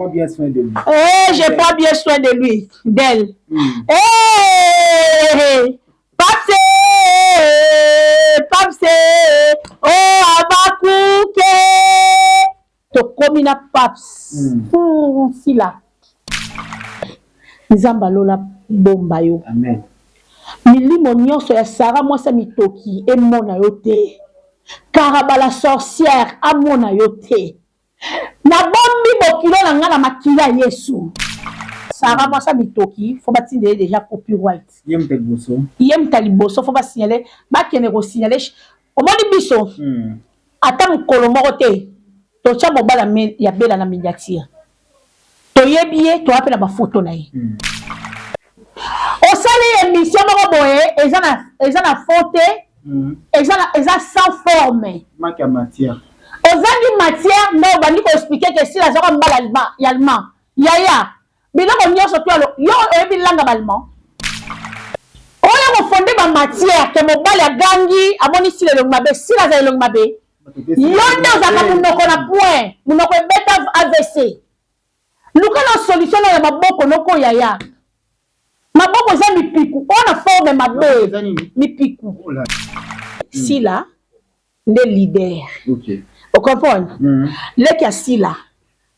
prends bien soin de lui. Eh, je prends bien soin de lui, d'elle. Eh, Papse, Papse, oh Abakuke. Tokomi na Paps. Sila. Nzambe alola bomba yo. Amen. Milimo nyonso ya Sara mwasi ya mitoki emona yo te. Karaba la sorcière amona yo te. Nabombi bokilo na nga na makila ya Yesu. Sara mwasi ya mitoki faut batindela ye dejà copyright. Ye moto ya liboso. Ye moto ya liboso faut ba signaler, bakende ko signaler. Omoni biso ata mokolo moko te totia mobali ya Bella na miniature. Toyebi ye, toa pe na ba photo na ye. Osali emission moko boye eza na eza na fond te, eza na eza sans forme. Manque ya matière. Ozangi matière nde obandi ko expliquer que Sila azwaka mobali allemand ya allemand. Yaya, biloko nionso tout alo yo oyebi langue ya ba allemand? Oya ko fonder ba matière que mobali agangi amoni Sila elongi mabe, Sila azala elongi mabe? Yo nde ozalaka munoko na point, munoko ebeta avc. Luka na solution nayo ya maboko noko yaya. Maboko eza mipiku oyo na forme mabe mipiku. Sila nde leader. O comprendre? Leki ya Sila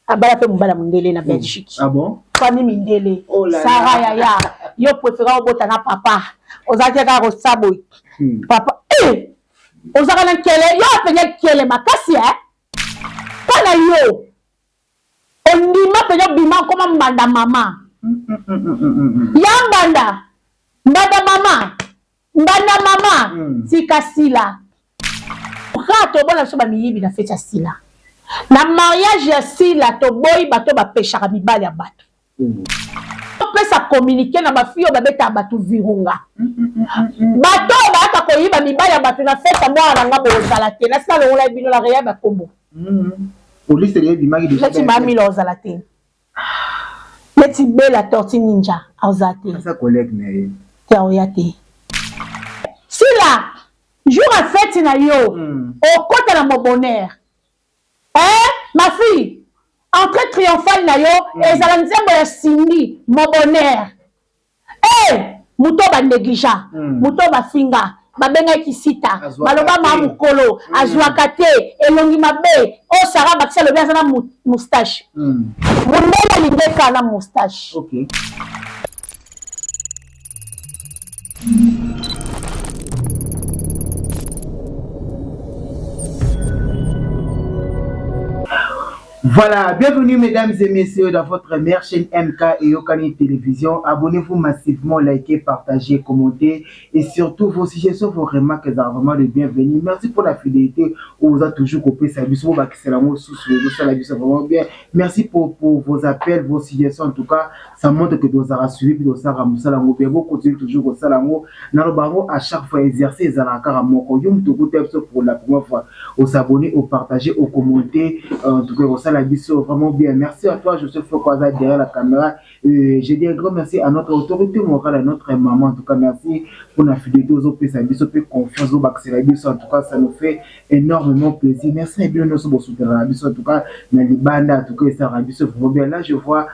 abala pe mobali ya mundele na Belgique. Ah bon? Famille mindele. Sarah yaya, yo prefera obota na papa. Ozalaki kaka kosa boye. Papa eh! Ozalaka na nkele, yo penza nkele makasi eh! Pa na yo ondima penza obima okoma mbanda mama. Ya mbanda, mbanda mama, mbanda mama, tika Sila. Kaka tobona biso ba miyibi na feti ya Sila. Na mariage ya Sila toboyi bato ba peshaka mibali ya bato. Topesa communique na ba fille oyo babetaka bato virunga. Bato oyo bayaka koyiba mibali ya bato na fete ya mwana na nga bozala te. Nasi nalongolaki bino na reya ba kombo. Neti ma Milo ozala te. Neti Bella Tortue Ninja ozala te. Te oya te. Sila jour ya fete na yo okota na mon bonheur. Eeh ma fille entree triomphale na yo ezala nzembo ya Cindy mon bonheur eh moto oyo ba negligea moto oyo ba finga ba benga ye kisita ba loba maa mukolo azuaka te elongi mabe oyo Sarah abakisi alobi aza na moustache mundele alingi ye kaka na moustache. Voilà, bienvenue mesdames et messieurs dans votre meilleure chaîne MK et Yokani Télévision. Abonnez-vous massivement, likez, partagez, commentez et surtout vos suggestions, vos remarques sont vraiment les bienvenues. Merci pour la fidélité. On vous a toujours coupé sa biso, c'est vraiment bien. Merci pour vos appels, vos suggestions en tout cas. Ça montre que tozalaka suivi mpe tosalaka mosala yango bien. Bo continuer toujours kosala yango. Naloba yango à chaque fois, exercer ezalaka kaka moko. Yo moto okuta biso pour la première fois, o s'abonner, o partager, o commenter, en tout cas ekosala biso vraiment bien. Merci à toi Joseph Foko aza derrière la camera. Je dis un grand merci à notre autorité morale, à notre maman. En tout cas merci pour la fidélité ozopesa biso mpe confiance ozobakisela biso. En tout cas ça nous fait énormément plaisir. Merci na bino nyonso bosutenaka biso en tout cas na libanda, en tout cas esalaka biso vraiment bien. Là je vois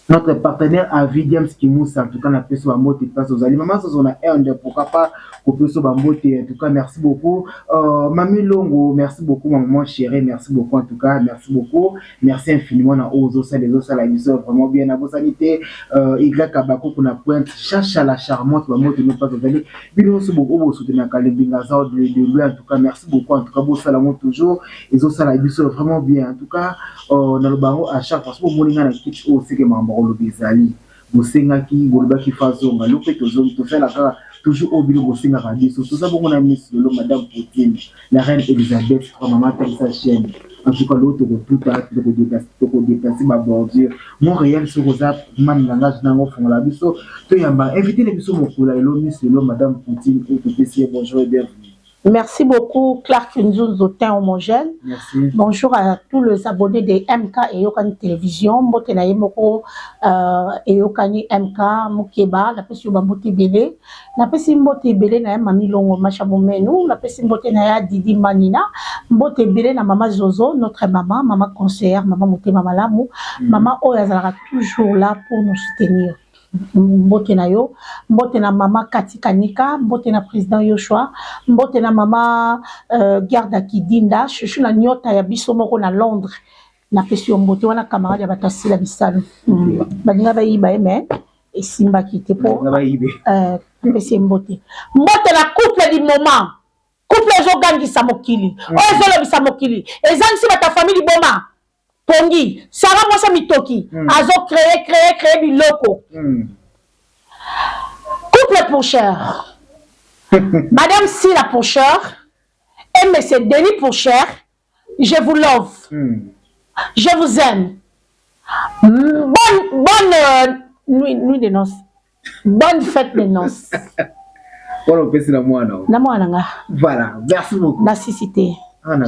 notre partenaire à vie James Kimoussa, en tout cas na peso ba mbote place ozali. Maman Soso na Inde, pourquoi pas kopeso ba mbote. En tout cas merci beaucoup. Mami Longo, merci beaucoup ma maman chérie, merci beaucoup en tout cas, merci beaucoup. Merci infiniment na oyo ozosala, ezosala biso vraiment bien. Nabosani te Y Abakuku na pointe, Chacha la charmante, ba mbote no place ozali. Bino nyonso oyo bosutenaka le Mbingaza de loin, en tout cas merci beaucoup. En tout cas bosala yango toujours, ezosala biso vraiment bien. En tout cas naloba yango à chaque fois, soki bomoni ngai na kiti oyo seke makambo ya koloba ezali. Bosengaki, bolobaki faut azonga, lelo mpe tozongi, tosala kaka toujours oyo bino bosengaka biso. Toza bongo na Miss Lolo, Madame Poutine, la reine Elisabeth 3, maman atalisa chaîne. En tout cas lelo tokotuta, toko deplacer ba bordure. Montréal soki oza mami langage na yango fongola biso toyamba invité na biso mokolo ya lelo, Miss Lolo, Madame Poutine, oyo topesi ye bonjour et bienvenue. Merci beaucoup Clark Nzunzu teint homogène. Merci. Bonjour à tous les abonnés de MK Eyokani Télévision. Mbote na ye moko Eyokani MK Mukeba, napesi yo ba mbote ebele. Napesi mbote ebele na ya Mami Longo Masha Bomenu, napesi mbote na ya Didi Manina, mbote ebele na mama Zozo, notre maman, maman conseillère, maman motema malamu, maman oyo azalaka toujours là pour nous soutenir. Mbote na yo, mbote na mama Kati Kanika, mbote na président Yoshua, mbote na mama Gerda Kidinda, chouchou na nyota ya biso moko na Londres. Napesi yo mbote wana, camarade ya bato asila bisalo. Balinga bayiba ye mais esimbaki te po napesi ye mbote. Mbote na couple du moment. Couple ezogangisa mokili, oyo ezolobisa mokili, ezangisi bato ya famille liboma. Pongi, Sarah mwasa mitoki, azo créer, créer, créer biloko. Couple Pourchère. Madame Sila Pourchère et Monsieur Denis Pourchère, je vous love. Je vous aime. Bonne nuit de noces. Bonne fête de noces. Voilà, opesi na mwana. Na mwana nga. Voilà, merci beaucoup. Nasisi te.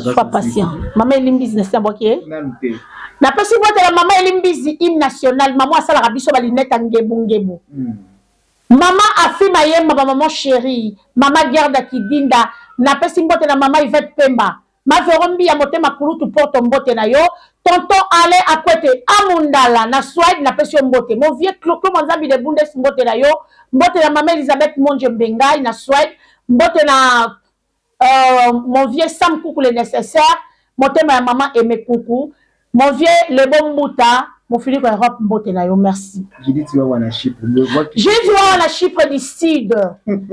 Sois patient. Mama Elimbizi na sambwaki ye. Nanu te. Napesi mbote na mama Elimbizi hymne national. Mama asalaka biso ba lunette ya ngebu ngebu. Mama Afi Mayemba, ba maman chérie. Mama Gerda Kidinda. Napesi mbote na mama Yvette Pemba. Mavero Mbiya motema kulutu porto mbote na yo. Tonton Alain Akwete Amundala na Swede napesi yo mbote. Mon vieux Clo Clo Nzambi de Bundes mbote na yo. Mbote na mama Elisabeth Monje Mbengai na Swede. Mbote na mon vieux Sam Kuku le nécessaire. Motema ya mama Aimé Kuku. Mon vieux Lebo Mbuta, mofiliko Europe mbote na yo, merci. Judith Wawa na Chypre. Judith Wawa na Chypre du Sud.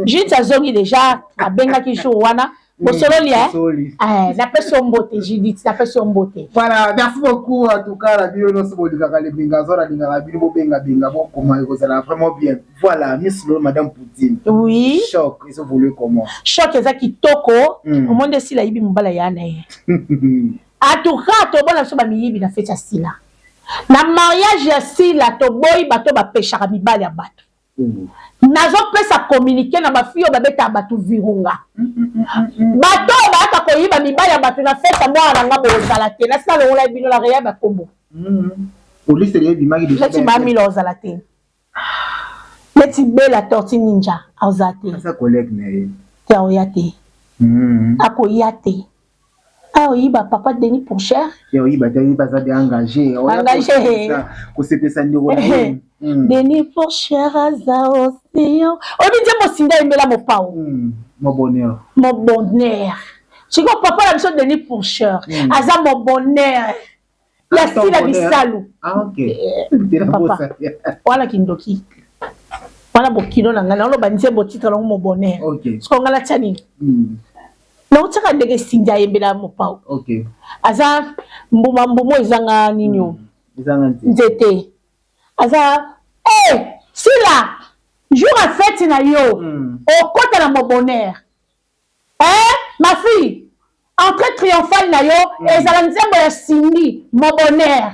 Judith azongi déjà, abengaki jour wana. Bosololi, hein? Napesi yo mbote Judith, napesi yo mbote. Voilà, merci beaucoup en tout cas la bino nyonso bolingaka lebenga zo nalingaka bino bobenga benga bokoma ekozala vraiment bien. Voilà, Miss Lolo, Madame Poutine. Oui. Choc, ils ont voulu comment? Choc eza kitoko. Omonde esila yibi mobala ya na ye. En tout cas, tobona biso ba miyibi na fête ya Sila. Na mariage ya Sila toboyi bato bapeshaka mibali ya bato. Nazopesa communiqué na ba fille oyo babetaka bato virunga. Bato oyo bayaka koyiba mibali ya bato na fête ya mwana na nga bozala te. Nasi nalongola bino na reya bakombo. Police ebimaki déjà. Neti mamila ozala te. Neti Bella Tortue Ninja ozala te. Aza collègue na ye. Te aoya te. Akoya te. Aoyiba papa Denis Pourchère. Te oyiba te, ayiba aza bien engagé. Engagé. Kosepesa ndeko na ye. Denis Pourchère aza océan. Oyebi nzembo Sinda ayembela mopao. Mon bonheur. Mon bonheur. Sikoyo papa na biso Denis Pourchère aza mon bonheur. Ya Sila Bisalu. Ah, ok. Papa. Wana kindoki. Wana bokilo na ngai naoloba nzembo titre nango mon bonheur. Ok. Sikoyo ngai natia nini? Naotiaka ndenge Cindy ayembela mopao. Ok. Aza mbuma mbuma ezanga nini o? Ezanga nzete. Nzete. Aza Sila jour ya fête na yo okota na mon bonheur. Eh ma fille, entrée triomphale na yo ezala nzembo ya Cindy mon bonheur.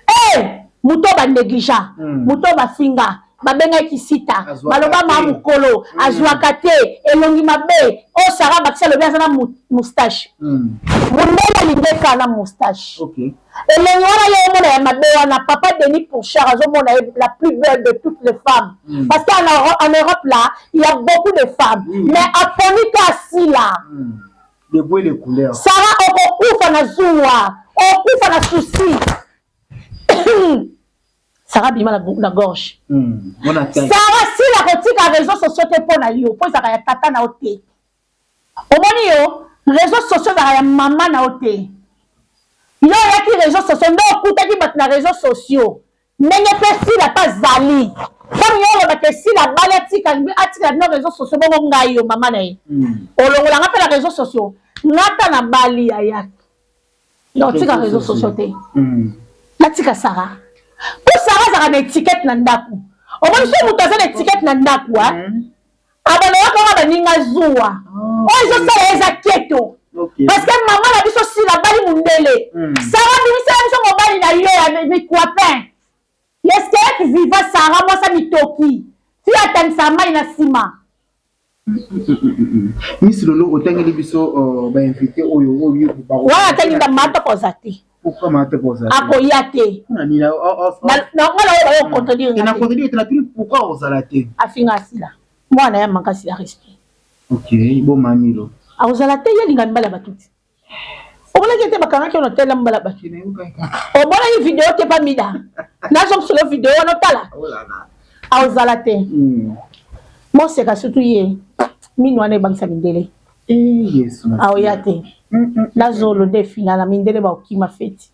Eh moto ba négligea, moto ba finga, babengaki kisita, baloba ma mukolo, azwaka te, elongi mabe. Oyo Sarah bakisi alobi aza na moustache. Mundele alingi eka na moustache. Elongi wana yo omona ya mabe wana, papa Denis Pourchard azomona ye la plus belle de toutes les femmes. Parce qu'en en Europe là, il y a beaucoup de femmes. Mais aponi ka Sila. De goût et de couleur. Sarah okokufa na zuwa, okokufa na souci. Sarah bima na gorge. Sarah Sila kotika réseaux sociaux te mpo na yo, mpo ezalaka ya tata na yo te. Omoni yo, réseaux sociaux ezalaka ya mama na yo te. Yo oyaki réseaux sociaux nde okutaki bato na réseaux sociaux. Ndenge mpe Sila mpe azali. Ntango yo olobaka Sila abali atika atika bino réseaux sociaux bongo ngai yo mama na ye. Olongola nga mpe na réseaux sociaux. Nga ata na bali yaya. Naotika réseaux sociaux te. Natika Sarah. Po Sarah azalaka na étiquette na ndako. Omoni so moto aza na étiquette na ndako, abandaka kaka baninga zuwa. Oyo ezosala ye eza keto. Parce que mama na biso Sila bali mundele. Sarah bimisela biso mobali na yo ya mikwapin. Ya squelette viva Sarah mwasa mitoki. Fi atangisa mai na nsima. Miss Lolo, otangeli biso ba invité oyo oyo wana atangi nda mata koza te. Pourquoi mata koza te? Akoya te. Na nini? Na nga na oyo bayo contredire. Na contredire te, na tuni pourquoi ozala te. Afinga asila. Mwana ya makasi ya respect. OK, bon mamilo. Akozala te, ye alinga mibali ya bato te. Omonaki ete bakangaki yo na hotel ya mobali ya bato. Omonaki video te pa mida. Nazongisela video wana otala. Akozala te. Moseka surtout ye. Mino wana ebangisa mindele. Aoya te. Nazolo nde finala mindele baokima feti.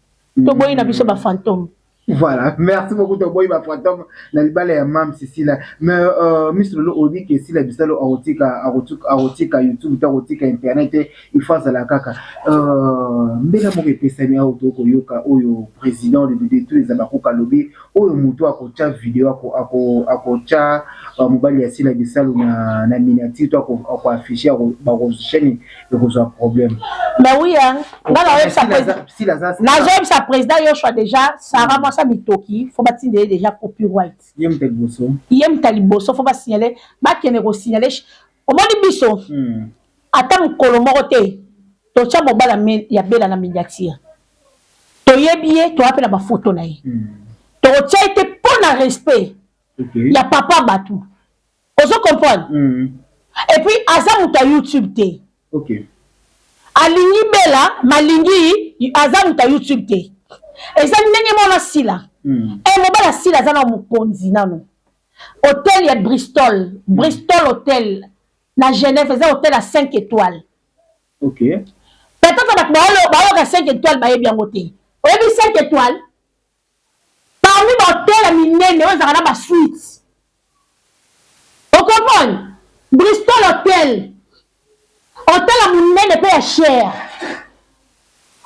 Toboyi na biso ba fantôme. Voilà, merci beaucoup Toboyi ba fantôme na libala ya Mam Sisila. Mais Miss Lolo obi ke Sila Bisalo akotika akotika akotika YouTube to akotika internet, il faut azala kaka. Mbela moko epesami awa tokoyoka oyo président de tous les abakoka lobi oyo mutu akotia video ako ako akotia mobali ya Sila Bisalo na miniature to ako ako afficher ako bako chaîne ekozwa problème. Mais oui hein, nga na oyebisa président. Nazoyebisa président Yoshua déjà, Sarah mwasa mitoki, faut batindele déjà copyright. Ye muta liboso. Ye muta liboso, faut ba signaler, bakende ko signaler. Omoni biso. Ata mokolo moko te totia mobala ya Bela na miniature. Toyebi ye, toa pe na ba photo na ye. Tokotia ye te mpo na respect ya papa batu. Ozo comprendre? Et puis aza mutu ya YouTube te. Alingi Bela, malingi aza mutu ya YouTube te. Eza ndenge mona Sila. Mobali ya Sila aza na mokonzi nano. Hôtel ya Bristol, Bristol Hotel na Genève, eza hôtel à 5 étoiles. Peut-être bato bayoka 5 étoiles bayebi yango te. Oyebi 5 étoiles? Parmi ba hôtel ya minene oyo ezalaka na ba suite. Okomprendre? Bristol Hotel. Hôtel ya monene pe ya cher.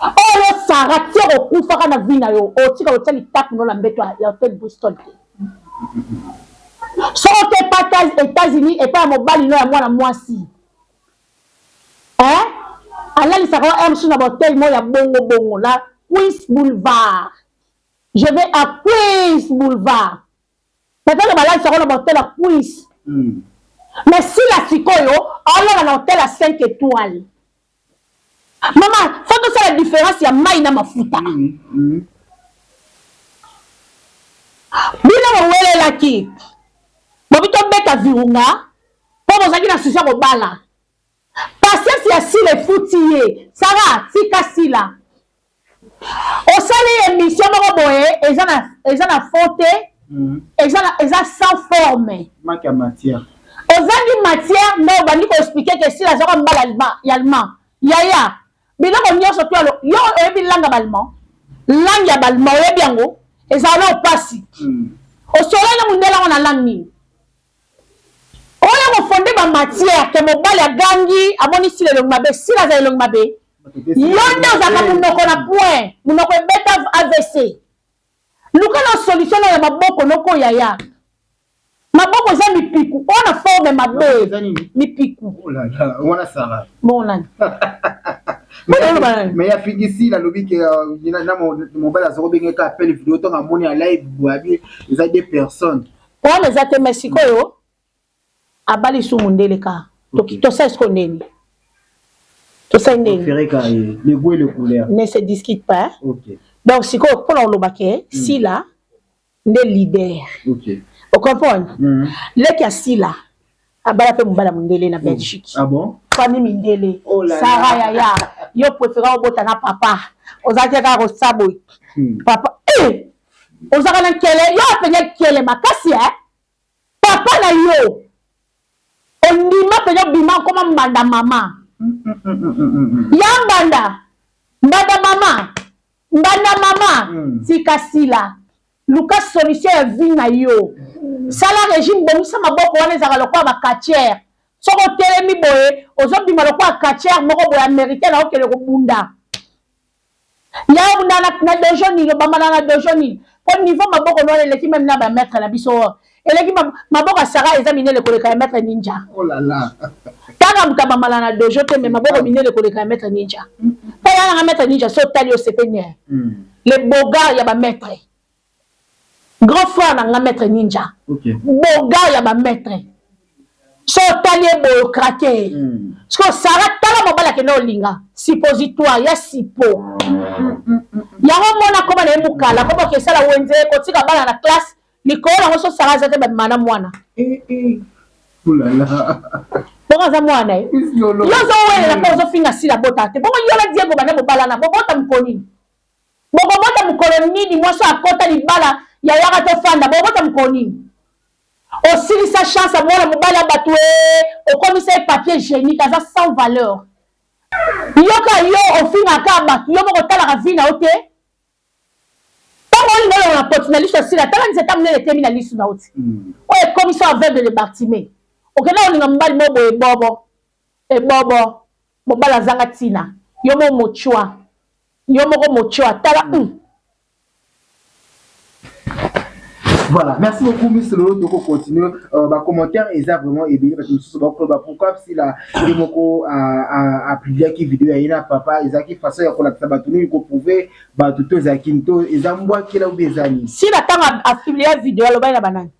Oyo Sarah tier okufaka na vie na yo, otika kotia litaku no na mbeto ya hôtel Bristol te. Soko te pa États-Unis epai ya mobali no ya mwana mwasi. Hein? Alalisaka yo mosusu na ba hôtel moko ya bongo bongo na Queens Boulevard. Je vais à Queens Boulevard. Peut-être balalisaka yo na ba hôtel ya Queens. Mais Sila sikoyo alala na hôtel ya 5 étoiles. Maman, faut tosala différence ya mai na mafuta. Bino bowelelaki bobi tobeta virunga po bozalaki na souci ya kobala. Patience ya Sila efuti ye. Sarah, tika Sila. Osali émission moko boye eza na fond te, eza sans forme. Manque ya matière. Ozangi matière nde obandi ko expliquer que Sila azwaka mobali ya allemand. Yaya, biloko nyonso to yo oyebi langue ya ba allemand? Langue ya ba allemand oyebi yango? Ezala na opasi. Osololi na mundele yango na langue nini? Oyo kofonde ba matière ke mobali agangi amoni Sila elongi mabe, Sila aza elongi mabe. Yo nde ozalaka munoko na point, munoko ebeta AVC. Luka na solution na ya maboko noko yaya. Maboko eza mipiku, oyo na forme mabe. Mipiku. Oh là là, wana Sarah. Bon nani. Mais ya fingi Sila lobi ke na mobali azoko bengeka appel vidéo tonga moni ya live boabi eza deux personnes. Wana eza te mais sikoyo abali su mundele ka. Tosali sikoyo ndeni. Tosali ndeni. Le goût et le couleur. Ne se discute pas. Donc sikoyo mpona koloba ke Sila nde leader. O comprendre? Leki ya Sila abala pe mobali ya mundele na Belgique. Ah bon? Famille mindele. Sarah yaya, yo préféré obota na papa. Ozalaki kaka kosa boye. Papa, ozalaka na nkele, yo apenye nkele makasi hein? Papa na yo ondima penye obima okoma mbanda mama. Ya mbanda, mbanda mama, mbanda mama, tika Sila. Luka solution ya vie na yo. Sala régime, bongisa maboko wana ezalaka lokola ba catcheur. Soki otelemi boye, ozobima lokola catcheur moko boye américain na okende kobunda. Ya obunda na dojo nini, obambana na dojo nini? Po niveau maboko wana eleki même na ba maître na biso. Eleki maboko ya Sarah eza minene koleka ya maître ninja. Oh là là. Tanga moto abambana na dojo te mais maboko minene koleka ya maître ninja. Po ya na maître ninja so tali osepe nie. Le bogar ya ba maître. Grand frère na nga maître ninja. Bogar ya ba maître. So otali ye boye okrake ye. Sikoyo Sara tala mobali akende olinga suppositoire ya sipo. Yango mona akoma na ye mukala akoma okesala wenze kotika bana na classe likolo nango so Sara aza te babima na mwana. Eh, eh. Oulala. Bongo aza mwana na ye. Yo ozowelela mpo ozofinga Sila bota te. Bongo yo na Diego banda bobalana bobota mokolo nini? Bokobota mokolo nini? Mwasi akota libala ya yaka tofanda bokobota mokolo nini? Osilisa chance ya mwana mobali ya batu ee okomisa ye papier hygienique aza sans valeur. Yoka yo ofingaka kaka batu yo moko otalaka vie na yo te? Tango olinga olongola poti na lisu ya Sila tala nzete munene etemi na lisu na yo ti oyo ekomisa yo aveugle de Bartimee. Okenda kolinga mobali moko boye ebobo ebobo mobali azanga tina yo moko mochua yo moko mochua tala hum. Voilà, merci beaucoup Miss Lolo toko continuer euh, ba commentaire eza vraiment ebele parce que mususu ba ba pourquoi si la ye moko a a publiaki vidéo ya yena papa ezaki façon ya kolakisa bato nini ko prouver bato to ezaki to eza mbwakela ou bien eza nini. Si la tanga a publier vidéo alobaki na banani?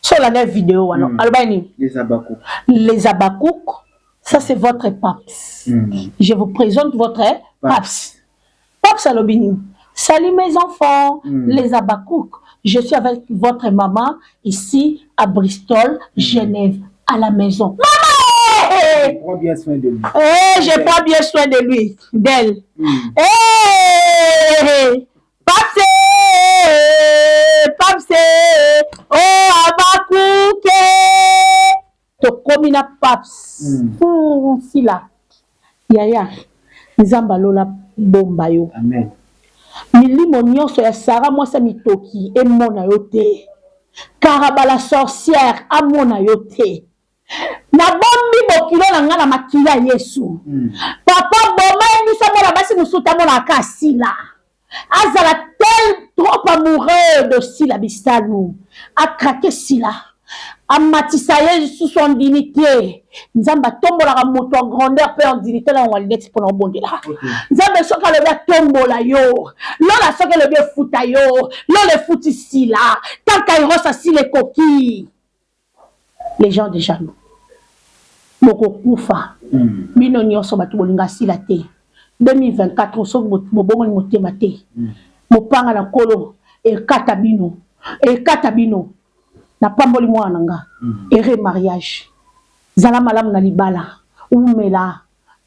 So olanda vidéo wana alobaki nini? Les Abakouk. Les Abakouk, ça c'est votre paps. Je vous présente votre paps. Paps alobi nini? Salut mes enfants, les Abakouk. Je suis avec votre maman ici à Bristol, Genève, à la maison. Maman! Je prends bien soin de lui. Eh, je prends bien soin de lui, d'elle. Eh! Papse, Papse, oh Abakuke. Tokomi na Paps. Sila. Yaya, Nzambe alola bomba yo. Amen. Milimo nyonso ya Sarah mwasi ya mitoki emona yo te. Karaba la sorcière amona yo te. Nabombi bokilo na nga na makila ya Yesu. Papa boma ye miso amona basi mosusu te amonaka kaka Sila. Azala tel trop amoureux de Sila Bisalu. A craquer Sila. Amatisa ye lisusu en dignité. Nzambe atombolaka moto en grandeur pe en dignité na longola lunette pona obondela. Nzambe soki alobi atombola yo, lola soki elobi efuta yo, lola efuti Sila. Tant Kairos asila ekoki. Les gens de jaloux bokokufa bino nionso batu bolinga sila te 2024 soki bobongoli motema te mopanga na nkolo ekata bino ekata bino na pamboli mwana na nga heureux mariage zala malamu na libala wumela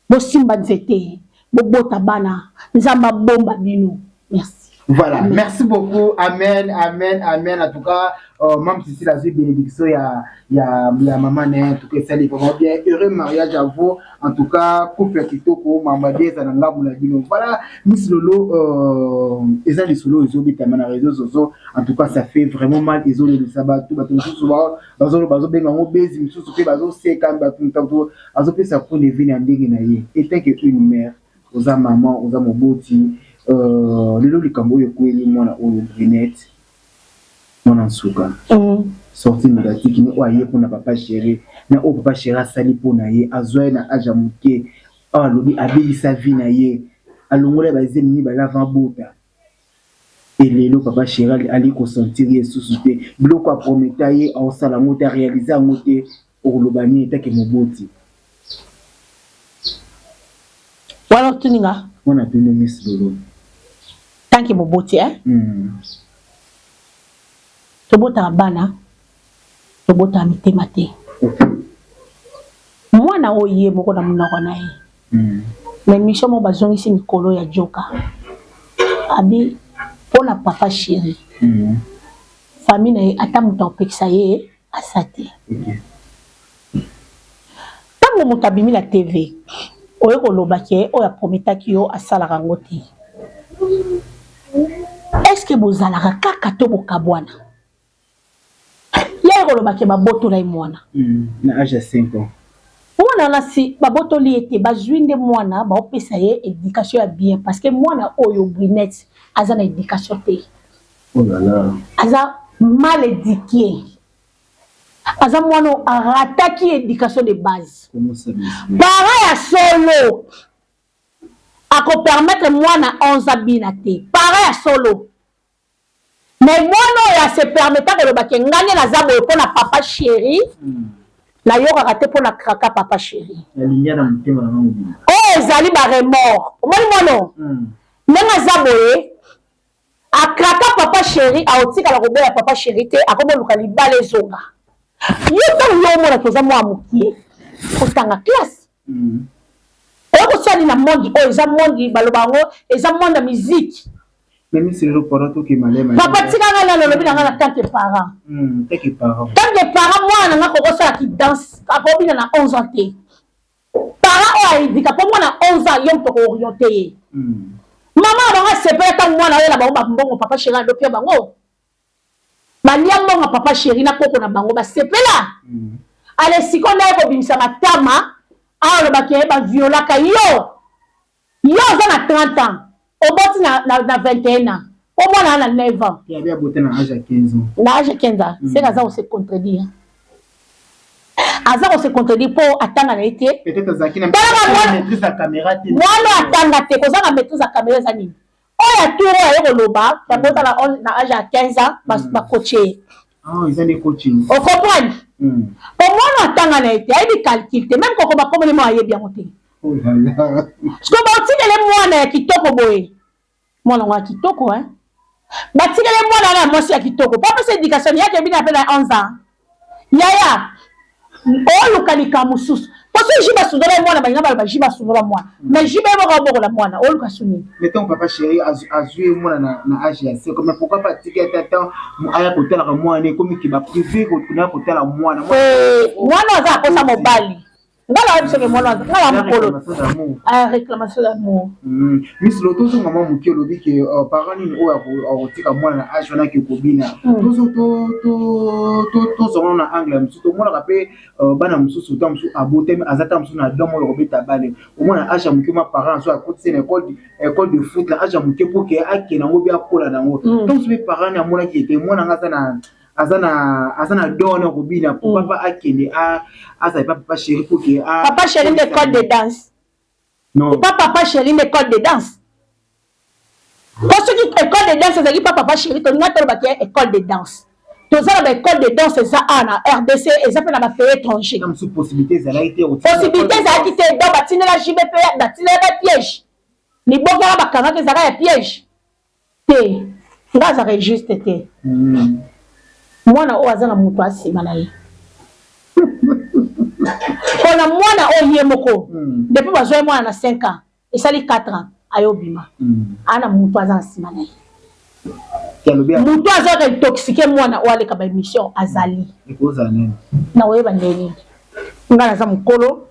bosimba nzete bobota bana nzambe abomba bino merci. Voilà, merci beaucoup. Amen, amen, amen. En tout cas, Mme Cécile a eu bénédiction, il y a, il y a, il y a maman, en tout cas, ça allait vraiment bien. Heureux mariage à vous. En tout cas, couple kitoko, maman Deza, nanga bino. Voilà, Miss Lolo, eza lisolo, ezobeta na réseaux sociaux. En tout cas, ça fait vraiment mal. Ils ont le sabbat, tout, bato misusu, bazo, bazo benga ngo bezi, misusu pe bazo seka, bato misusu, azopesa point de vue na ndenge na ye. En tant que une mère, oza maman, oza moboti, lelo likambo oyo ekweli mwana oyo Brunette, mwana nsuka. Sortie médiatique ni oyo aye mpona papa chéri, na oyo papa chéri asali mpona ye, azwa ye na age ya moke, awa alobi abebisa vie na ye, alongola ye bazemi mibale avant abota. Elelo papa chéri ali kosentir ye susu te, biloko aprometa ye aosala yango te, aréalise yango te, okoloba nini etake moboti? Wana otuni nga? Wana tuni Miss Lolo. Tant que moboti, hein? Tobotaka bana, tobotaka mitema te. Mwana oyo ye moko na monoko na ye. Na émission moko bazongisi mikolo ya Joka. Abi mpona papa chéri. Famille na ye ata moto akopekisa ye asa te. Ntango moto abimi na TV, oye koloba ke oyo aprometaki yo asalaka yango te. Est-ce que bozalaka kaka to bokabwana? Ye koloba ke babotola ye mwana. Na age ya 5 ans. Mwana wana si babotoli ye te, bazwi nde mwana baopesa ye éducation ya bien parce que mwana oyo Brunette aza na éducation te. Oh là là. Aza mal éduqué. Aza mwana oyo arataki éducation de base. Parent ya solo akopermettre mwana 11 abina te. Parent ya solo. Mais mwana oyo ase permettre koloba ke ngai nde naza boye mpona papa chéri. Nayokaka te mpo na kraka papa chéri. Oyo ezali ba remords. Omoni mwana ndenge aza boye, akraka papa chéri, aotikala koboya papa chéri te, akomoluka libala ezonga. Yo ntango yo omonaki oza mwana mokie, otanga classe, oyo kosali na monde oyo eza monde, baloba yango eza monde ya musique. Papa, tika nga nano, olobi na nga na tant que parent. Tant que parent, mwana na nga kokosalaki danse, akobina na 11 ans te. Parent oyo ayebika mpo mwana 11 ans, yo moto kooriente ye. Mama na bango asepela ntango mwana oyela bango bambongo. Papa chéri alopia bango, balia mbongo. Papa chéri na koko na bango basepela. Ale sikoyo nde aye kobimisa matama awa, alobaki ye baviolaka yo. Yo oza na 30 ans, oboti na 21 ans, po mwana na 9 ans. Na age ya 15 ans. Na age ya 15 ans. Seke aza kose contredire, aza kose contredire mpo atanga na ye te. Mwana atanga te, kozanga maîtrise ya caméra eza nini? Oyo atour oyo aye koloba abota na age ya 15 ans, bakoche ye. Ocomprendre? Po mwana atanga na ye te, ayebi calcul te, même koko bakomeli mo ayebi yango te. Siko baotikele mwana ya kitoko boye, mwana ngo ya kitoko, hein? Batikele mwana wana ya mwasi ya kitoko po apesa éducation yake. Ebina mpe na 11 ans, yaya oluka likambo mosusu, po so JB asundola mwana, balinga baloba JB asundola mwana, mais JB ye moko abokola mwana, oluka su nini? Mais ntango papa chéri azwi mwana na age ya 5, mais pourquoi pas atiki ata temps aya kotalaka mwana? Ekomi ke baprivé kuna kotala mwana. Mwana aza akosa mobali. Nga na yebi soki mwana nga na mokolo, réclamation d'amour. Miss Lo, tozonga mwa moke. Olobi ke parent nini oyo akotika mwana na age wana ke kobina? Tozonga na angle ya mosusu. Tomonaka mpe bana mosusu, ta mosusu abotami, aza ta mosusu na don moko kobeta bale. Omona age ya moke, ma parent azo akotisi na école de foot na age ya moke mpo ke akende yango mpe akola nango. To mosusu mpe parent amonaki ete mwana nga aza na don wana kobina, pourquoi pas akende azala pa papa chéri pour ke Papa chéri nde école de danse? Non. Pa papa chéri nde école de danse? Po soki école de danse ezalaki pa papa chéri, tolinga tolobaki école de danse. Toza na baécole de danse, eza awa na RDC, eza mpe na bapays étranger. Possibilité ezalaki te. Possibilité ezalaki te. Donc batindela JB mpe batindela bapiège, liboki wana bakangaki ezalaka ya piège te. Nga azalaka juste te. Mwana oyo aza na moto asima na ye, mpona mwana oyo ye moko, depuis bazwa ye mwana na 5 ans, esali 4 ans ayobima, aa na moto aza na nsima na ye. Moto azalaka intoxiquer mwana oyo aleka baémission, azali na koyeba ndenge nini. Nga naza mokolo,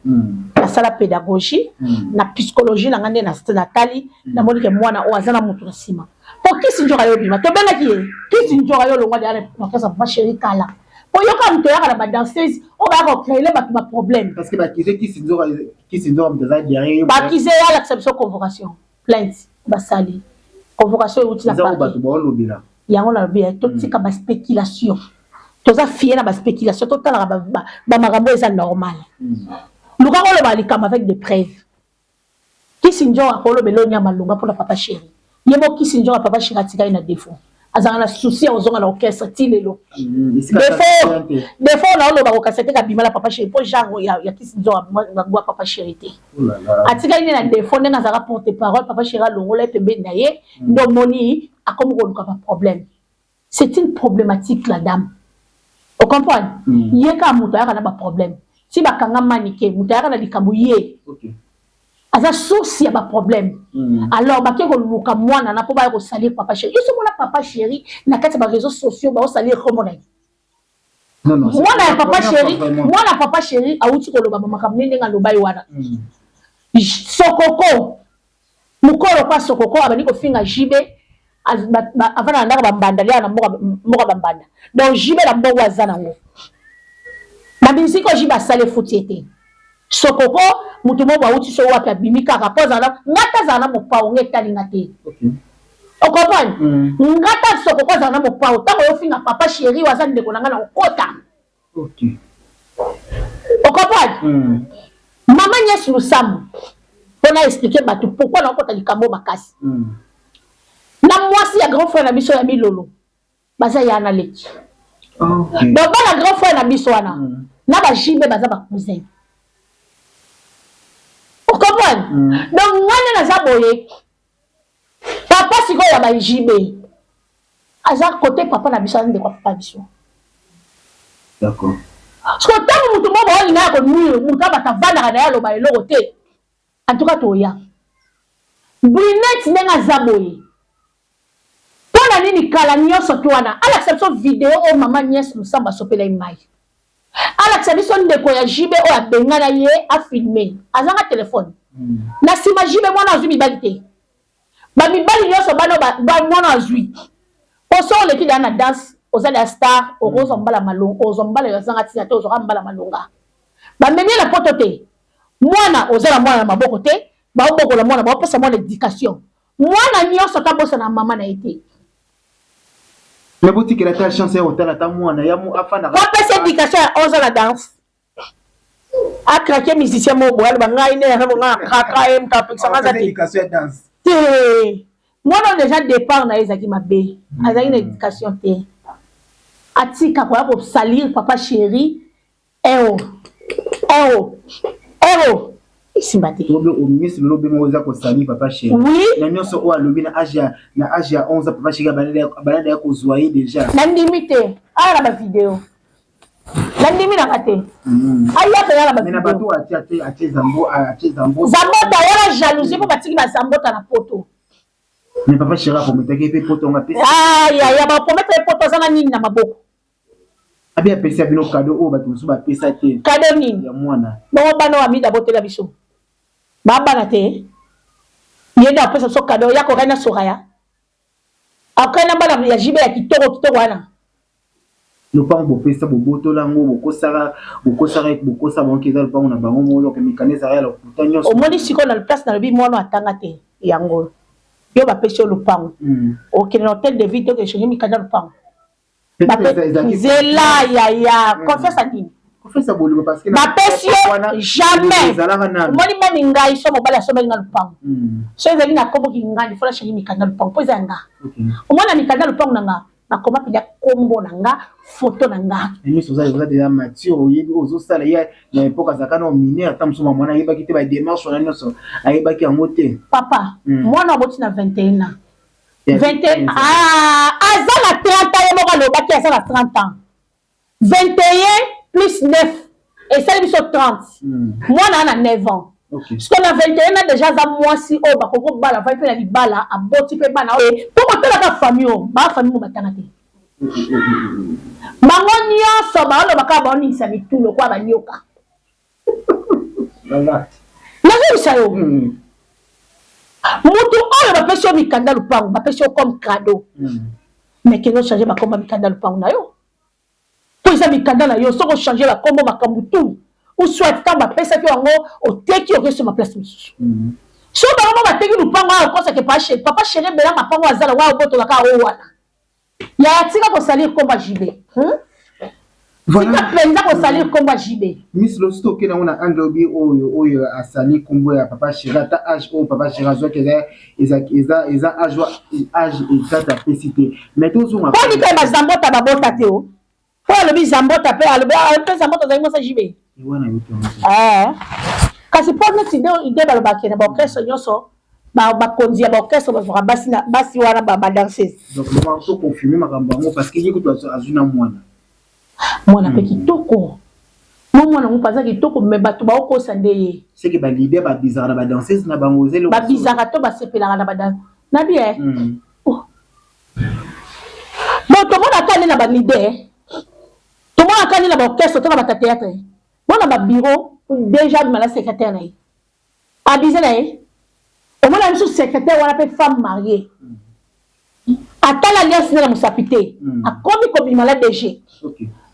nasala pédagogie na psychologie na nga nde natali, namoni ke mwana oyo aza na moto na nsima. Po kisi nzoka yo obima, tobengaki ye kisi nzoka yo olongwa deya na kasa papa chéri kala, po yoka moto oyaka na badanseuse oyo bayaka kocréele bato baproblème. Bakize ye, alakisa biso convocation, plainte basali, convocation euti na bato baolobela. Yango nalobi, totika baspéculation, toza fie na baspéculation, totalaka bamakambo eza normal. Luka koloba likambo avec des preuves. Kisi nzoka akolobela oyo nyama malonga mpona papa chéri ye mo. Kisi nzoka, papa chéri atikali na défaut, azalaka na souci ya kozonga na orchestre ti lelo. Défaut na oloba kokasa te, kabima na papa chéri mpo genre ya kisi nzoka ngwa papa chéri te. Atikali nde na défaut ndenge azalaka porte parole, papa chéri alongola ye pembeni na ye, nde omoni akomi koluka baproblème. C'est une problématique, la dame, ocomprendre? Ye kaka moto ayaka na baproblème, ti bakanga manike, moto ayaka na likambo ye aza source ya baproblème. Alors bake koluka mwana na mpo baya kosalir papa chéri. Yo somona papa chéri na kati ya baréseaux sociaux, baosalir kombo na ye. Mwana ya papa chéri, mwana papa chéri awuti koloba bamakambo nde ndenge aloba ye wana. Sokoko mokolo kwa sokoko abandi kofinga JB, avanda na ndako bambanda, liaka na mboka bambanda. Donc JB na mbongo aza nango na musique oyo JB asali, efuti ye te. Sokoko moto moko awuti so wapi, abimi kaka mpo azala nga te, azala na mopao, nga etalinga te. Ocomprendre? Nga ta sokoko azala na mopao, ntango oyofinga papa chéri oyo aza ndeko na nga na kokota. Ocomprendre? Mama Nyesi Lusambo, mpona expliquer bato pourquoi nakokota likambo makasi na mwasi ya grand frère na biso ya milolo, baza ya na leki. Donc bana grand frère na biso wana. Na ba JB baza ba cousin. Ocomprendre? Donc nga nde naza boye. Papa sikoyo ya ba JB aza kote papa na biso, aza ndeko ya papa biso. D'accord. Sikoyo ntango motu moko baolinga ya konuire motu abata avandaka na ye aloba eloko te. En tout cas toya. Brunette ndenge aza boye. Mpo na nini kala nyonso to wana alakisa biso video oyo mama Nièce Lusambo asopela ye mai. Alakisa biso ndeko ya JB oyo abengana ye afilme. Azanga telefone. Na nsima JB mwana azwi mibali te. Ba mibali nyonso bana ba mwana azwi. Po soki oleki deja na danse, oza deja star, okozwa mbala malonga, ozwa mbala azanga ntina te, ozwaka mbala malonga. Bamemi ye na poto te. Mwana oza na mwana na maboko te, baobokola mwana, baopesa mwana education. Mwana nyonso ata abosana mama na ye te. Mais botikela ata chance ya kotala ata mwana ya afandaka. Bapesa education ya 11 ans na danse. A craquer musicien moko boye aloba ngai nde naza bonga na craqua ye moto apekisa nga aza te. Education ya danse. Te. Mwana oyo deja départ na ye ezalaki mabe. Azalaki na education te. Atika koya kosalir papa chéri. Eo. Eo. Eo. Esimba te. Obe omiss lelo obenga oza kosali papa chéri. Oui. Na nyonso oyo alobi na âge ya na âge ya 11 ans papa chéri abanada ya kozwa ye déjà. Nandimi te. Aya na ba video. Nandimi nanga te. Aya mpenza na ba Mais na video. bato atie atie atie zambo atie zambo. Zambota wana jalousie mpo batiki bazambota na poto. Mais papa chéri aprometaki pe poto nga pesi. Ah yaya bapromettre ye poto aza na nini na maboko. Abi apesa bino cadeau oyo bato mosusu bapesa te. Cadeau nini? Ya mwana. Bongo bana oyo Amida abotela biso. Ba bana te. Ye nde apesa biso cadeau ya kokani na Soraya. Akokani na bana ya JB ya kitoko kitoko wana. Lopango bopesa bobotola yango bokosaka bokosaka bokosa bango ke eza lopango na bango moko donc mikanda ezalaka ya lokuta nyonso. Omoni sikoyo na place nalobi mwana atanga te yango yo bapesi yo lopango okende na hotel de ville te okende changer mikanda lopango. Nzela yaya confiance ya nini? Confiance ya bolingo parce que bapesi yo jamais. Omoni meme ngai so mobali asombeli nga lopango so ezali na kombo kingandi faut na changer mikanda lopango po eza ya nga. Omoni na mikanda lopango na nga bakoma mpenza kombo na nga, photo na nga. Miso oza oza déjà mature, oyebi ozosala ye na époque azalaka na mineur, ata mosusu mama wana ayebaki te ba démarche wana nyonso ayebaki yango te. Papa, mwana aboti na 21 ans. 21 ah, aza na 30 ans, ye moko alobaki aza na 30 ans. 21 plus 9 esali biso 30. Mwana ana 9 ans. Siko na 21 ans déjà aza mwasi oyo bakoki kobala, avandi mpe na libala, aboti mpe bana oyo. Mpo kotalaka famille oyo, ba famille mo batanga te. Bango nyonso baoloba kaka baoningisa mitu lokola banyoka. Nazoyebisa yo, mutu oyo bapesi yo mikanda lupango, bapesi yo comme cadeau. Mais kende ochange bakomba mikanda lupango na yo. Po eza mikanda na yo, soki ochange bakombo makambo tout ou soit ntango bapesaki yango oteki okesoma place mosusu. Soki bango mo bateki lupango awa okosake papa chéri bela mapango azala wa obotolaka oyo wana. Yaya tika kosalir kombo ya JB. Tika mpenza kosalir kombo ya JB. Miss Losi tokende yango na angle obi oyo oyo asali kombo ya papa chéri ata âge oyo papa chéri azwaki eza eza eza âge âge exact apesi te mais tozonga poni mpe bazambota babota te o po alobi zambota mpe alobi mpe zambota azali mwasi ya JB kasi mpo neti nde balobaka na baorchestre nyonso bakonzi ya baorchestre bazwaka basi na basi wana badanseuse. Donc mama to confirmer makambo yango parce que ye kutu azwi na mwana. Mwana mpe kitoko. Mo mwana ngo mpe aza kitoko mais bato baokosa nde ye. C'est que ba leader babizaka na badanseuse na bango eza eloko. Babizaka to basepelaka na badanse na bien. Oh. Bon tomonaka nde na ba leader, tomonaka nde na baorchestre to na bato ya théâtre. Bona ba bureau déjà abima na secrétaire na ye. Abuse na ye. Omona biso secrétaire wana pe femme mariée. Atala alliance na mosapi te. Akomi kobima la DG.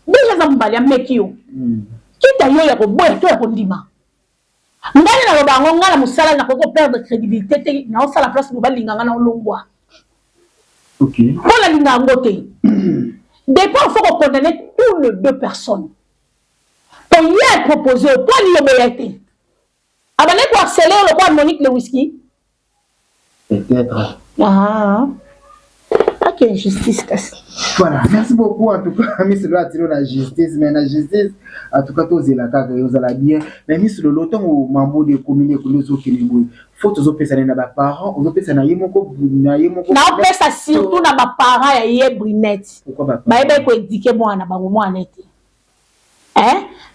DG aza mobali ameki yo. Kita yo ya koboya to ya kondima. Ngai naloba yango ngai na mosala nakoki koperdre crédibilité te naosala place bo balinga ngai na olongwa. Mpo nalinga yango te. Départ faut kokondamner tous les deux personnes. Po ye apropose yo po nini oboya te? Abandaki ko harceler yo lokola Monique Lewiski? Peut-être. Ah. Bake justice kasi. Voilà, merci beaucoup en tout cas Miss Lolo atilo na justice, mais na justice en tout cas tozela kaka ozala bien. Mais Miss Lolo, ntango mamboli ekomi nde ekomi ozokende boye, faute ozopesa na ba parents, ozopesa na ye moko, na ye moko? Naopesa surtout na ba parents ya ye Brinette. Bayebaki koéduquer mwana bango, mwana ete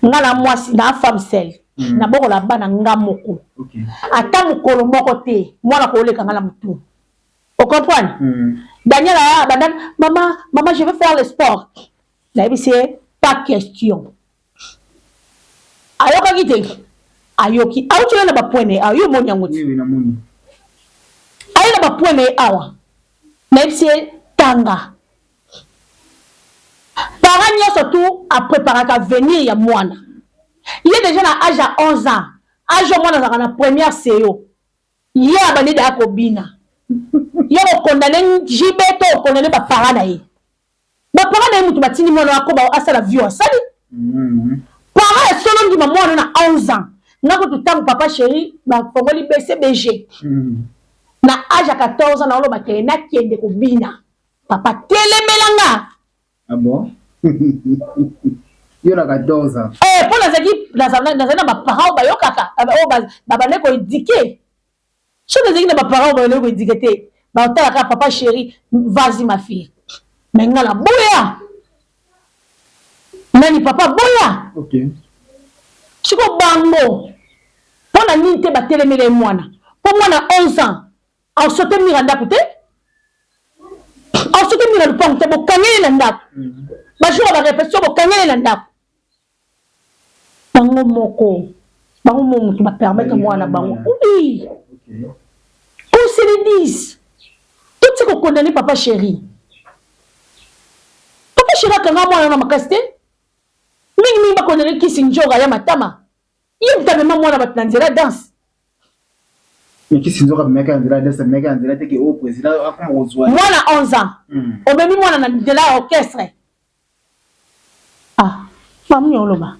nga na mwasi na femme seule, nabokola bana nga moko. Ata mokolo moko te mwana kooleka nga na motu, ocomprendre? Daniel aya abandani: "Mama, mama, je veux faire le sport." Nayebisi ye: "Pas question." Ayokaki te, ayoki awuti na bapoint na ye awa, yo omoni yango te. Aye na bapoint na ye awa, nayebisi ye: "Tanga." Parent nyonso tu apréparaka avenir ya mwana ye. Déjà na âge ya 11 ans, âge oyo mwana azalaka na première seyo, ye abandi daya kobina. Ye kokondane JB to okondane baparent na ye? Baparent na ye motu batindi mwana akoba asala vio asali. Parent esolo ndima mwana na 11 ans. Nga kutu ntango Papa Chéri bafongoli BCBG na âge ya 14 ans, naoloba kele nakende kobina, papa telemelanga. Ah bon, yo na 14 ans? Eh, mpo nazali na baparent oyo bayokaka, oyo babandaki koéduquer. Soki nazalaki na baparent oyo babandaki koéduquer te, batalaka Papa Chéri: "Vas-y, ma fille." Mais nga na boya nani, papa boya. Siko bango mpo na nini te batelemeli ye mwana? Mpo mwana 11 ans asote mur ya ndako te, asote mur ya lupango te, bokangeli na ndako, bajour ya barépétition bokangeli na ndako. Bango moko, bango mo motu bapermettre mwana bango. Oui, qu'on se le dise, toti kokondane Papa Chéri. Papa Chéri akanga mwana na makasi te. Mingimingi bakondane kisi nzoka ya matama, ye moto amema mwana bato na nzela danse. Kisi nzoka amemaka ya nzela danse, amemaka ya nzela teke oyo président akoma kozwa. Mwana 11 ans, omemi mwana na nzela ya orchestre. Ah, mamuni oloba.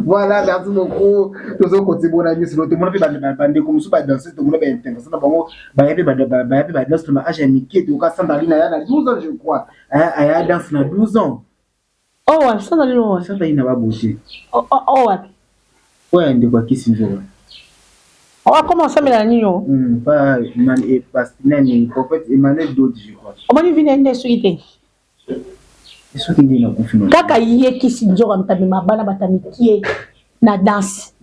Voilà, merci beaucoup. Tozokontinue na biso. Tomona mpe bandeko mosusu badanseuse, tomona baintervention na bango, baya mpe badanse na âge ya mike. Toyoka Sandali na ya na 12 ans, je crois, aya danse na 12 ans. Oh wapi Sandali? Oyo? Sandali na babote. Oh wapi? Oyo ya ndeko akisi nzoka. Akoma osambela nini o? Pa nani, prophète Emmanuel Dodi, je crois. Omoni vini nde soki te. Soki nde nakufi. Kaka ye kisi nzoka moto amema bana bato ya mikie na danse.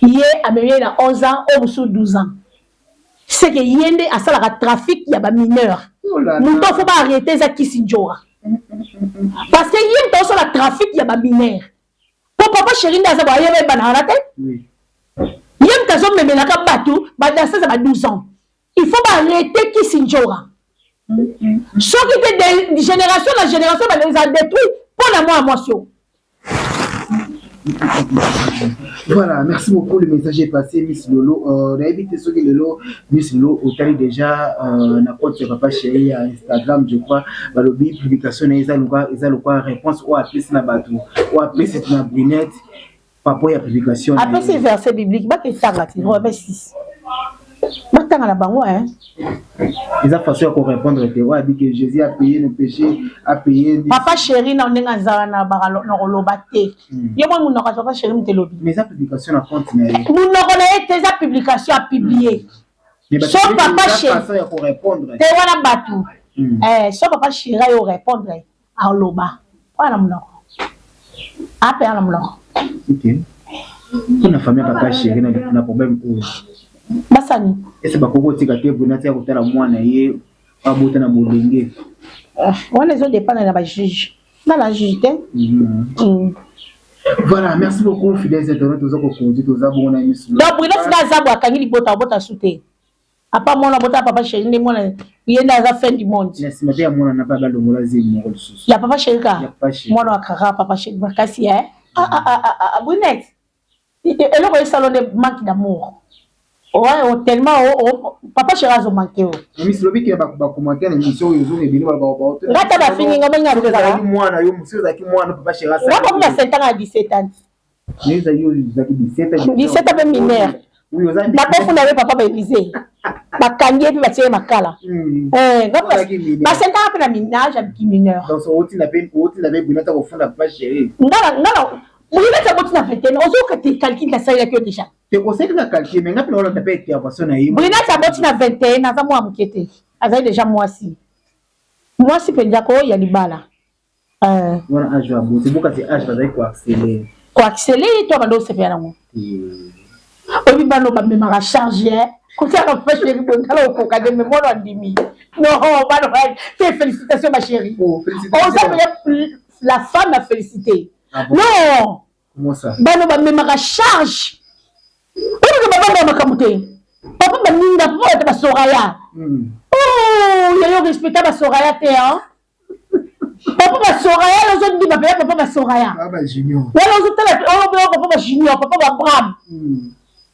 Ye amemi ye na 11 ans, oyo mosusu 12 ans. C'est que ye nde asalaka trafic ya bamineur. Moto faut baarrêter eza kisi nzoka, parce que ye moto azosala trafic ya bamineur. Po Papa Chéri nde aza boye, ayeba ebanaka te. Ye moto azomemelaka bato badanseuse ya ba 12 ans. Il faut baarrêter kisi nzoka. Soki te, génération na génération eza détruit mpo na mwana mwasi oyo. Voilà, merci beaucoup. Le message est passé, Miss Lolo. Nayebi te soki lelo, Miss Lolo, otali déjà na compte ya Papa Chéri ya Instagram, je crois, balobi publication na eza lokwa, eza lokwa réponse oyo apesi na bato, oyo apesi na Brunette par rapport ya publication. Apesi verset biblique, baketanga ti Romain 6, batanga na bango. Eza façon ya korépondre te oyo abi que Jésus a payé nos péchés, a payé. Papa Chéri na ndenge aza wana na koloba te. Ye mwa monoko ya Papa Chéri moto elobi. Mais eza publication na compte na ye. Monoko na ye te, eza publication apublier. So Papa Chéri ya korépondre. Te, wana bato. So Papa Chéri ayo répondre, aloba wana monoko apeya na monoko. Ok, mpona famille ya Papa Chéri na problème oyo, basani. Ese bakoki kotika te boye natika kotala mwana ye abota na bolenge? Wana ezodépendre na bajuge, nga na juge te. Voilà, merci beaucoup, fidèles internautes. Toza kokonzi, toza bongo na miso. Donc Brunette nde aza boye, akangi libota, abota su te. Apa mwana abota Papa Chéri nde mwana ye nde aza fin du monde. Na nsima te ya mwana na mpe balongola zemi moko lisusu. Ya Papa Chéri ka mwana akaka Papa Chéri makasi. Brunette, eloko esalo nde manque d'amour. Ouais, tellement Papa Chéri azomanke o. Misi lobi ke bacommentaire na émission oyo ozonga ebele. Nga ta bafingi nga bonga. Ezalaki mwana yo mosusu, ezalaki mwana Papa Chéri. Nga bakomi basentanga ya 17 ans. Ezali oyo ezalaki 17. 17 mpe mineur. Nakofunda ye papa baelise, bakangi ye mpe batie ye makala. Basentaka mpe na age ya mineur. Ngana Brunette aboti na 21, ozoyoka te calcul nasalelaki yo déjà. Brunette aboti na 21, aza mwa moke te, azali déjà mwasi, mwasi mpenza ko ya libala. Wana age aboti bokati age bazali koharceler. Koharceler ye to abanda osepela nango. Oyebi bano bamemaka charge kotiaka papa chéri boye, ngala okoka te, me mwana andimi. Non, bano te, félicitation ma chérie, oza mpenza la femme à féliciter. Ah bon? Non. Comment ça? Bano bamemaka charge oyoka babanga makambo te, papa baninga, papa bato basoraya. Oh, yayo respecta basoraya te, hein? Papa basoraya, ozondima mpenza papa basoraya wana, ozotala oyo papa bajunior, papa babram,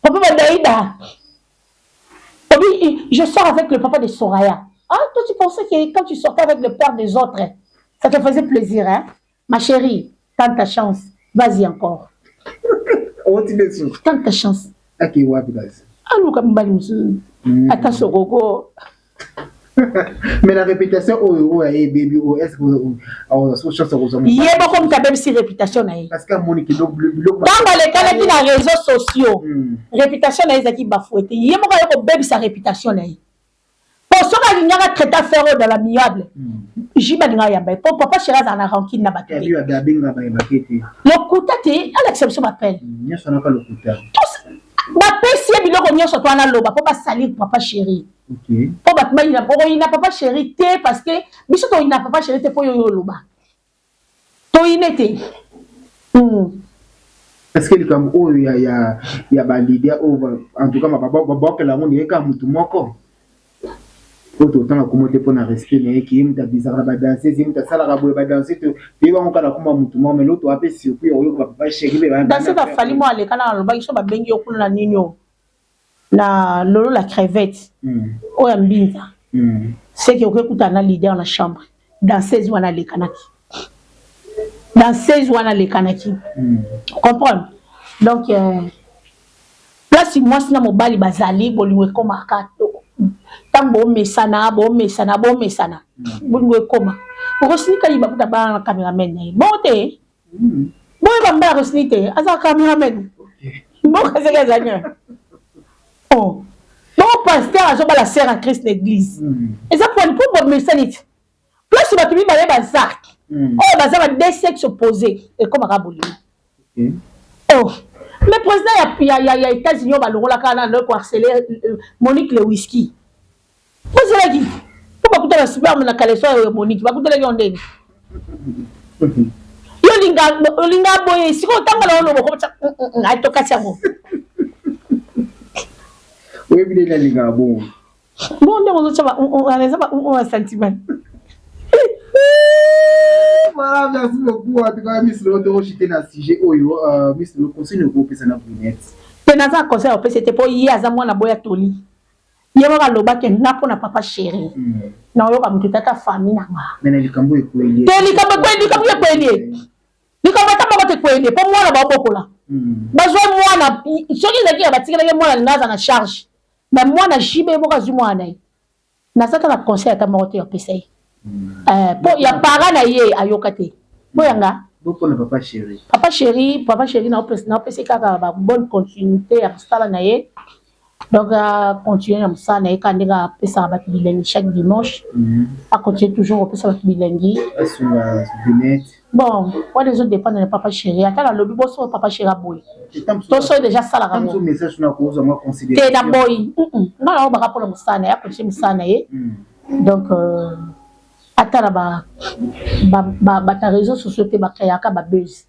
papa badaida. Obi, je sors avec le papa de Soraya. Ah, toi tu pensais que quand tu sortais avec le père des autres, ça te faisait plaisir, hein? Ma chérie, tente ta chance. Vas-y encore. Tente ta chance. Aluka mobali mosusu, ata sokoko. Mais la réputation oyo oyo ayebebi oyo, est ce que chance akozwa? Ye moko moto abebisi réputation na ye. Parce que amoni biloko. Ntango alekanaki na réseaux sociaux, réputation na ye ezalaki bafoué te. Ye moko aye kobebisa réputation na ye, po soki alingaka traiter affaire oyo dans l'amiable, jibe alingaka yamba ye, po papa chéri azala na rancune na bato te. Lokuta te, alakisa biso bapele. Nyonso naka lokuta. Bapesi ye biloko nyonso to wana, aloba mpo basalir papa chéri, mpo bato bayina. Okoyina papa chéri te, parce que biso toyina papa chéri te, mpo yo oyo oloba toyine te. Est ce que likambo oyo ya baleader oyo, en tout cas babwakela yango ndenge kaka motu moko oyo totanga komo te mpona respect na ye, ki ye moto abizaka na badanseuse, ye moto asalaka boye badanse, toyebango kaka na komba motu moko, mais loto ape surpris oyoka bapapa chéri mpe. Danseuse afali mo aleka na alobaki so babengi yo kuna na nini oyo na lolo la crevette oyo ya mbinza, seke okekutana na leader na chambre. Danseuse wana alekanaki, danseuse wana alekanaki, comprendre? Donc place mwasi na mobali bazali, bolingo ekomaka ntango bomesana, bomesana, bomesana, bolingo ekoma. Rosini Kayiba kuta bana na cameraman na ye bongo te. Boyeba mbala Rosini te, aza cameraman mboka seki azali. Oh, bongo pasteur azobala sœur en Christ na église, eza pwani mpo bomesani ti place bato mibale baza oyo baza ba deux sexes opposés, ekomaka bolingo. Oh, mais président ya États-Unis oyo balongolaka na ndo koharceler Monique Lewinsky, ozelaki mpo bakuta basperme na caleçon ya Monique, bakutelaki yo ndenge yo olinga boye. Sikoyo otanga na oloba okobata atokati yango. Oyebi ndenge alingaka bongo. Bon, ndenge ozotia eza ba sentiment. Voilà, merci beaucoup. En tout cas, Miss Lolo, tokochite na sujet oyo. Miss Lolo, conseil okopesa na Brunette? Te, naza conseil opesa te, mpo ye aza mwana boya toli. Ye moko alobaki nga mpo na papa chéri, naoyoka moto tata famille na nga. Mais na likambo ekweli. Te, likambo ekweli, likambo ekweli ye, likambo ata moko te ekweli, mpo mwana baobokola, bazwa mwana. Soki ezalaki ya batikelaki mwana, alinga aza na charge, mais mwana jibe moko azwi mwana na ye. Naza ta na conseil ata moko te apesa ye, mpo ya para na ye ayoka te, mpo yanga. Mpona papa chéri? Papa chéri, papa chéri naopesi kaka ba bonne continuité ya mosala na ye. Donc acontinue na mosala na ye kaka ndenge apesaka bato bilengi chaque dimanche, acontinue toujours kopesa bato bilengi. Bon, wana ezodépendre na papa chéri. Ata nalobi boso papa chéri aboyi to soki déjà asalaka yango te, naboyi nga na obaka mpona mosala na ye, acontinue mosala na ye. Donc ata na bata réseaux sociaux te, bakreaka babuzz.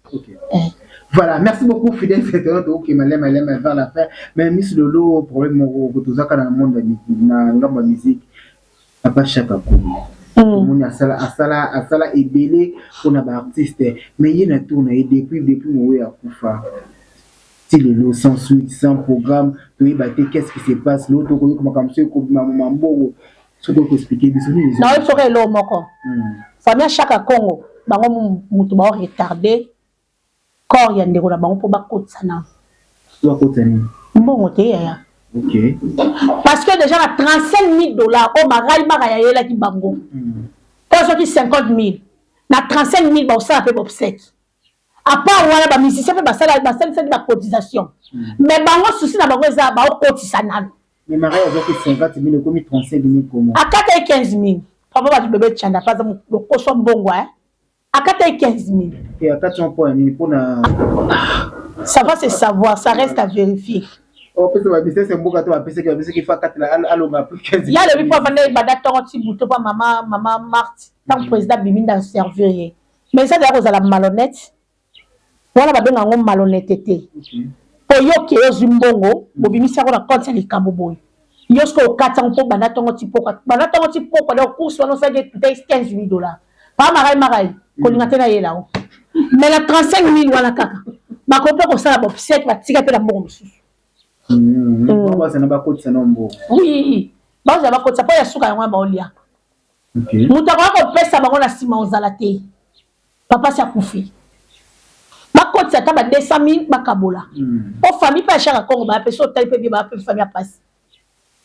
Voilà, merci beaucoup, fidèle internaute. Ok, malem, malem, vers la fin. Mais Miss Lolo, problème moko tozaka na monde na ngambo ya musique. Papa Chaka Kongo. Omoni asala asala asala ebele mpona baartiste, mais ye na tour na ye depuis mowe akufa ti lelo, sans suite, sans programme, toyeba te qu'est-ce qui se passe. Lelo tokoyoka makambo so ekobima moma mbongo, soki okoexpliquer biso nini? Nayebi soki eloko moko, famille ya Chaka Congo, bango motu bao retarder corps ya ndeko na bango mpo bakotisa nano. Bakotisa nini? Mbongo. Mbongo te yaya. Ok. Parce que déjà na 35 000 dollars oyo Marai Marai ayelaki bango. Po azwaki 50 000. Na 35 000 baosala mpe bobsèque. À part wana ba musiciens mpe basala basalisaki ba cotisation. Mais bango souci na bango eza baokotisa nano. Mais Marai azwaki 50 000 ekomi 35 000 comment? Akata ye 15 000. Papa bato bebe Tshanda mpe aza lokoso mbongo eh. Akata ye 15 000. Et akati yango mpo ya nini? Mpo na Ça va se savoir, ça reste à vérifier. Opesa ba business ya mboka to bapesaki bapesaki fa akatela alonga 15 000. Ya lobi mpo avanda ye banda ntongo ti butu mpo mama mama Marthe ntango président abimi nde aservir ye. Mais eza deya kozala malhonnête. Wana babenga yango malhonnêteté. Po yo okei ozwi mbongo, bobimisi yango na compte ya likambo boye. Yo sikoyo okati yango mpo banda ntongo ti pokwa. Banda ntongo ti pokwa, donc course wana osalaki etuta 15 000 dollars. Papa Marai Marai, kolinga te nayela yo. Mais na 35 000 wana kaka, bakoki mpe kosala ba obsèque, batika mpe na mbongo mosusu. Bazala bakotisa na mbongo. Oui, bazala bakotisa mpo ya suka yango wana baolia. Moto akoki kopesa bango na nsima ozala te. Papa si akufi. Bakotisa ata ba 200 000 bakabola. Po famille mpe ya Shaka Kongo baya mpe so otali mpe bie baya mpe famille ya pasi.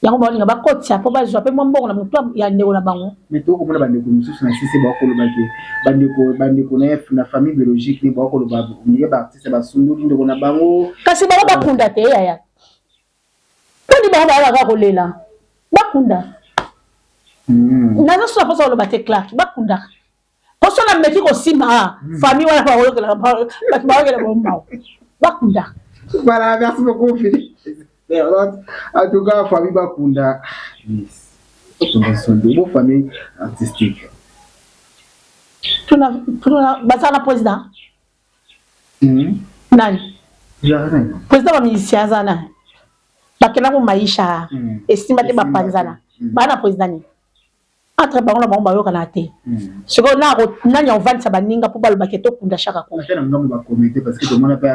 Yango baolinga bakotisa mpo bazwa mpe mwa mbongo na motu ya ndeko na bango. Mais tokomona bandeko mosusu na sisi bakoloba ke bandeko bandeko na ye na famille biologique ne bakoloba ndenge baartiste basundoli ndeko na bango. Kasi bango bakunda te yaya. Mponi bango bayaka kolela. Bakunda. Naza so na mposa koloba te Clark, bakundaka. Poso na meki kosimba famille wana bakoyokela bato bayokela bango mawa. Bakunda. Voilà, merci beaucoup Philippe. En tout cas, famille Bakunda, yes. Bakunda sont des beaux familles artistiques. Tuna tuna baza na président. Nani? Jardin. Président ba musicien aza nani? Bakenda ko maisha esimba te bapanzana. Ba na président ni. Entre bango na bango bayokana te. Sikoyo na nani akovandisa baninga mpo balobaki tokunda Shaka Kongo. Ata na ngambo bakomete parce que tomona mpe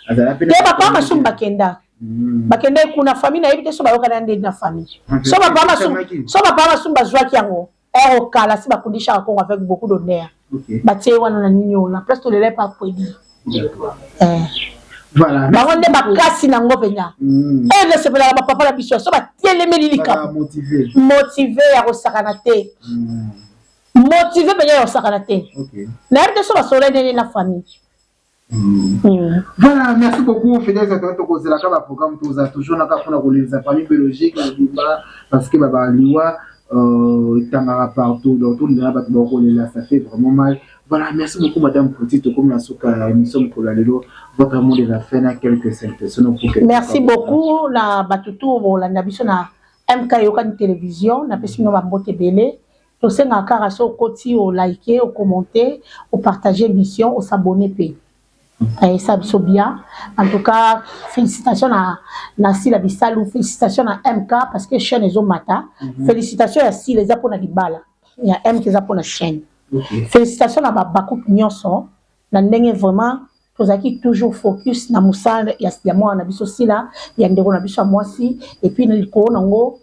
azala mpe Te bapapa masumu bakenda. Bakenda kuna famille nayebi te so bayokana ndenge na famille. So bapapa masumu so bapapa masumu bazwaki yango. Or okala si bakundi Shaka Kongo avec beaucoup d'honneur. Batie wana na nini oyo na place tolela epa kwedi. Eh. Voilà. Bango nde makasi nango mpenza. Oyo nasepelaka bapapa na biso so batelemeli likambo. Motivé. Motivé ya kosakana te. Motivé mpenza ya kosakana te. Nayebi te so basola ndenge na famille. Voilà, merci beaucoup Fidèle Atoa tokozelaka ba programme toza toujours naka mpona kolelisa famille biologique mobimba parce que babaliwa etangaka partout donc tolinga bato bakolela, ça fait vraiment mal. Voilà, merci beaucoup Madame Poti, tokomi na suka ya émission mokolo ya lelo. Votre mot de la fin na quelques salutations pour que Merci beaucoup na bato tu bolanda biso na MK Yokani Télévision, napesi bino bambote ebele. Tosengaka kaka so okoti olike, okommente, opartage émission, osabonne mpe. Esa biso bien. En tout cas, félicitations na Sila Bisalu, félicitations na MK parce que chaîne ezomata. Félicitations ya Sila eza mpona libala, ya MK eza mpona chaîne. Félicitations na babakupe nyonso na ndenge vraiment tozalaki toujours focus na mosala ya mwana na biso Sila, ya ndeko na biso ya mwasi, et puis na likolo nango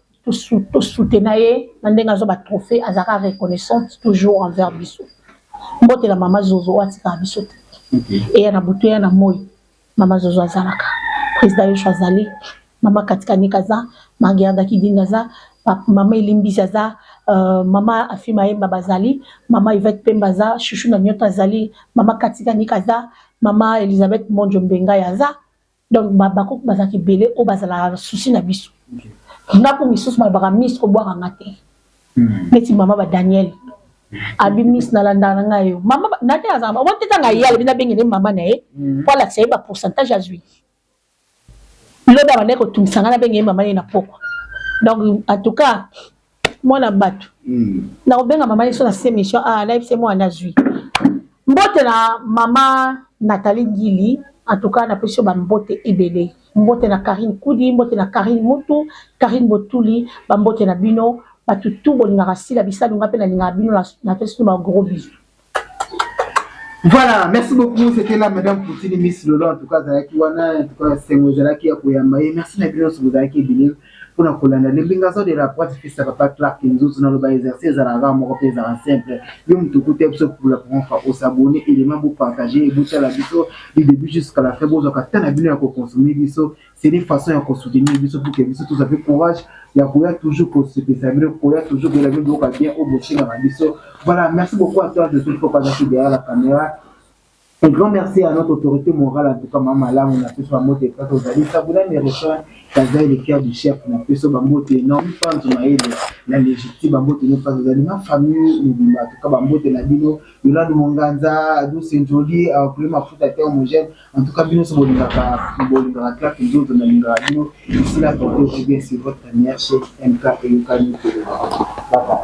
tosoutenir ye na ndenge azwa batrophée, azalaka reconnaissante toujours envers biso. Mbotela mama Zozo oyo atikaka biso te. Eya na butu, eya na moi, mama Zozo azalaka. Président Yosho azali, mama Katikanika aza, Margerda Kidinga aza, mama Elimbisi aza, mama Afima Yemba bazali, mama Yvette Pemba aza, Chuchu na Nyota azali, mama Katikanika aza, mama Elisabeth Monjo Mbengai aza. Donc bakoki bazalaka ebele oyo bazalaka na souci na biso. Ndako misusu balobaka miss kobwakanga te. Neti mama ba Daniel. Abi miss nalandaka na ngai yo. Mama nate azalaka omoni te ntango aye alobi nabengele mama na ye po alakisa ye ba pourcentage azwi. Lobi abandaki kotungisa ngai nabenge ye mama ye na pokwa. Donc en tout cas mwana bato nakobenga mama ye so na se mission ah nayebisa ye mwana azwi. Mbote na mama Nathalie Ngili, en tout cas napesi yo bambote ebele. Mbote na Karine Kudi, mbote na Karine Mutu, Karine Botuli, bambote na bino bato tu bolingaka Sila Bisalu, nga mpe nalingaka bino, napesi bino ba gros bisous. Voilà, merci beaucoup. C'était là Madame Poutine, Miss Lolo. En tout cas, Zalaki Wana, en tout cas, c'est Zalaki ya koyamba ye. Merci na bino, vous Zalaki ebele. Mpona kolanda lembingazo de la presse, fils ya papa Clark Nzuzu, naloba exercice ezalaka moko mpe ezalaka simple. Yo moto okuta biso pour la première fois, os'abonner, élément bopartager, ebotala biso du début jusqu'à la fin. Bozwaka temps na bino ya koconsommer biso, c'est une façon ya kosoutenir biso pour que biso tozwa mpe courage ya koya toujours kosepesa bino, koya toujours koyela bino biloko ya bien oyo bosengaka biso. Voilà, merci beaucoup à toi de tout faut pas derrière la caméra. Un grand merci à notre autorité morale, en tout cas, Mama Malamu, na peso bambote place ozali. Sabula Mereson, Kaza le cœur du chef, na peso bambote énorme, Panzo Maele, la légitime bambote no place ozali. Ma famille mobimba, en tout cas, bambote na bino, Yolande Monganza, Douce Njoli, Kule Mafuta te homogène, en tout cas, bino so bolingaka, bolingaka Clark Nzozo, na lingaka bino. Ici là, portez-vous bien sur votre meilleure chaîne MK Eyokani Télévision. Bye bye.